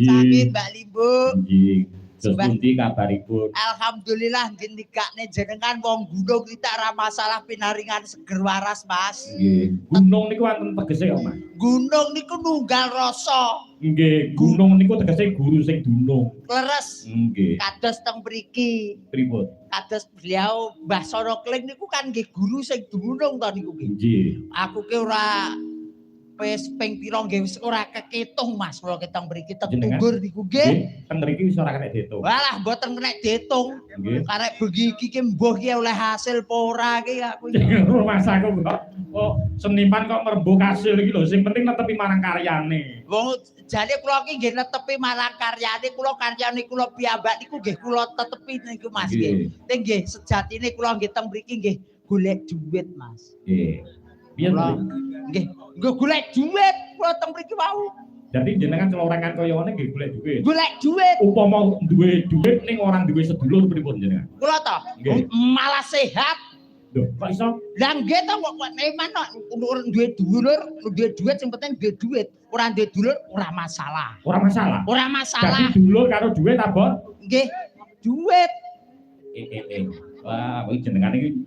Sami, Mbak Limbu. Nggih. Terus Mbak. Pundi kabaripun? Alhamdulillah, ngendikane jenengan wong gunung kita ora masalah, pinaringan seger waras, Mas. Nggih. Gunung niku wonten tegese kok, Mas? Gunung niku nunggal rasa. Nggih, gunung niku tegese guru sing dunung. Leres. Nggih. Kados teng mriki. Pripun? Kados beliau Mbah Sorokling niku kan nggih guru sing dunung to niku nggih. Nggih. Aku ki ora wis ping pira nggih wis ora keketung, Mas, kula keteng mriki teng Jenengan? Tunggur niku nggih. Nggih, teng mriki wis ora kena diitung. Walah, mboten kena diitung. Nggih. Karek bengi iki ki mbuh ki oleh hasil apa ora ki aku. Rumangsaku kok seniman kok ngrembug hasil iki lho, sing penting netepi marang karyane. Wong jane kula ki nggih netepi marang karyane kula, karyane kula piyambak niku nggih kula tetepi niku, Mas, nggih. Ning nggih sejatine kula nggih teng mriki nggih golek duit, Mas. Nggih. Piye Kula to? Nggih nggih golek duit kula teng mriki wau. Jadi jenengan celorengan kaya ngene nggih golek duit. Golek duit. Upama duwe duit ning ora duwe sedulur pripun jenengan? Kula to malah sehat. Lho, kok iso? Lah nggih to, kok eman kok ora duwe dulur, duwe duit sing penting duwe duit. Ora duwe dulur ora masalah. Ora masalah. Ora masalah. Jadi dulur karo duit abot? Nggih, duit. Eh eh eh. Wah, kuwi jenengan iki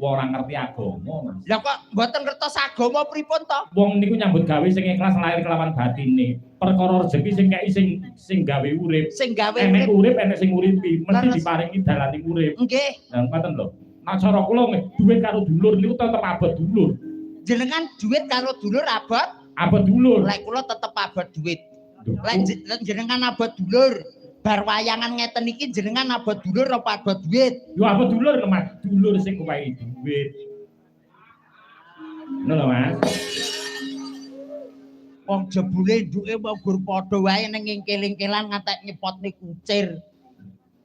ora ngerti agama, Mas. Lah kok mboten ngertos agama pripun to? Wong niku nyambut gawe sing ikhlas lahir kelawan batine. Perkara rezeki sing kei sing sing gawe urip. Sing gawe Enek urip. Urip enek sing uripi, mesti diparingi dalane urip. Nggih. Lah ngoten lho. Nah, cara kula nggih, duit karo dulur niku tetep abot dulur. Jenengan duit karo dulur abot? Abot dulur. Lek kula tetep abot duit. Lho, Lek jenengan abot dulur, bar wayangan ngeten iki jenengan abot dulur apa abot duit? Yo abot dulur lho, Mas. Dulur sing kuwehi duit. Ngono lho, Mas. Wong jebule nduke wong gur padha wae ning ngingkel-ingkelan ngantek nyepotne kucir.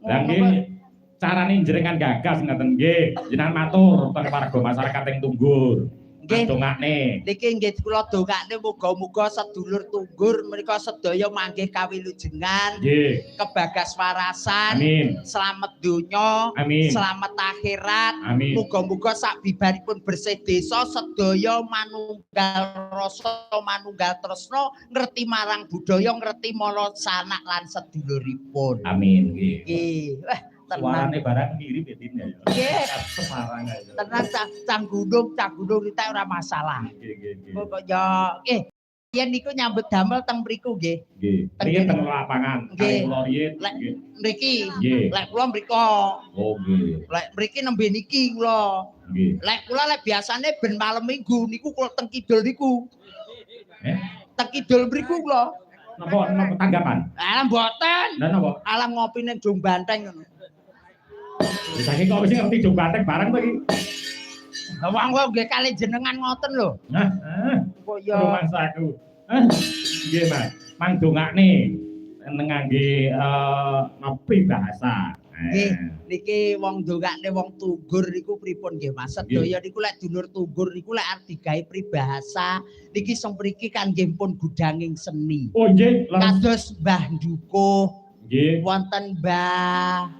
Lah nggih, carane jenengan gagas ngaten nggih. Jenengan matur teng warga masyarakat ing Tunggur. Nggih. Dongakne. Niki nggih kula dongakne muga-muga sedulur Tunggur menika sedaya manggih kawilujengan, kebagas warasan, Amin. Slamet donya, Amin. slamet akhirat. Amin. Muga-muga sak bibaripun bersih desa sedaya manunggal rasa, manunggal tresna, ngerti marang budaya, ngerti marang sanak lan seduluripun. Amin nggih. Nggih. Wah, tenan. Suarane barang mirip ya, Tin, ya. Nggih. Semarang aja. Tenan cah gunung, cah gunung kita ora masalah. Nggih nggih nggih. Kok ya nggih. Yen niku nyambut damel teng mriku nggih. Nggih. Riyen teng lapangan, Nggih. kali kula riyen. Lek Nggih. mriki. Nggih. Lek kula mriko. Oh nggih. Lek mriki nembe niki kula. Nggih. Lek kula lek biasane ben malem Minggu niku kula teng kidul niku. Eh? Teng kidul mriku kula. Napa napa tanggapan? Alah, mboten. Lah napa? Alah, ngopi ning Jong Banteng ngono. Saiki kok wis ngerti Jong Banteng barang to iki. Lah wong kok nggih kalih jenengan ngoten lho. Nah, ah, Kok ya rumangsaku. Ah, nggih, Mas. Mang dongakne ngangge ngopi bahasa. Nggih, niki wong dongakne wong Tunggur niku pripun nggih, Mas? Sedaya niku lek dulur Tunggur niku lek arep digawe pribahasa niki sing mriki kan nggih pun gudanging seni. Oh nggih, leres. Kados Mbah Dukuh, wonten Mbah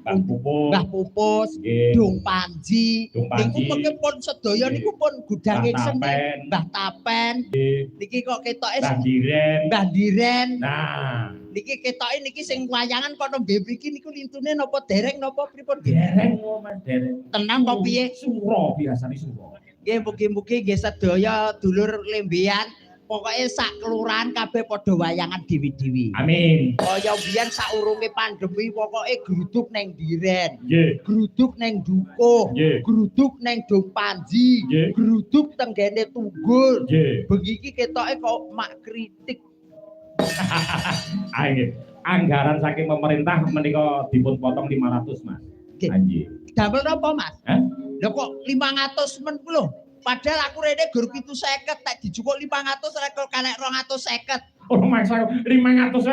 Mbah Pupus. Mbah Pupus, Dung Panji, Dung niku Panji. mengke pun sedaya niku pun gudanging Mbah seni. Tapen. Mbah Tapen. Niki kok ketoke Mbah Diren. Mbah Diren. Nah, Niki ketoke niki sing wayangan kok nembe mriki niku lintune napa dereng napa pripun nggih? Dereng kok, Mas, dereng. Tenang kok piye? Suro biasane suro. Nggih, mugi-mugi nggih sedaya dulur Lembean pokoke sak kelurahan kabeh padha wayangan dewi-dewi. Amin. Kaya biyen saurunge pandemi pokoke gruduk neng Diren, gruduk neng Dukuh, gruduk neng Dung Panji, gruduk tenggene Tunggur. Bengi iki ketoke kok mak kritik. Ah nggih. Anggaran saking pemerintah menika dipun potong 500, Mas. Nggih. Nggih. Damel napa, Mas? Hah? Lho kok 500 men ku lho. Padahal aku rene gur 750, tak dijukuk 500 rek kanek 250. Oh, mangsa 500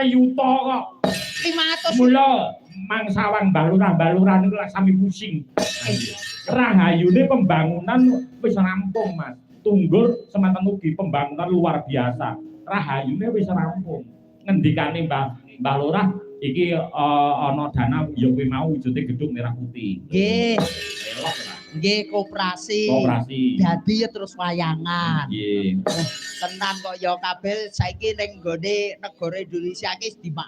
yuta kok. 500. Mula mangsawang Mbah Lurah, Mbah Lurah niku lak sami pusing. Rahayune pembangunan wis rampung, Mas. Tunggur semanten ugi pembangunan luar biasa. Rahayune wis rampung. Ngendikane Mbah Mbah Lurah iki ana dana ya kuwi mau wujude gedung merah putih. Nggih, Elok ora? Nggih, koperasi. Koperasi. Dadi ya terus wayangan. Nggih. Tenan kok ya kabeh saiki ning nggone negara Indonesia iki dimak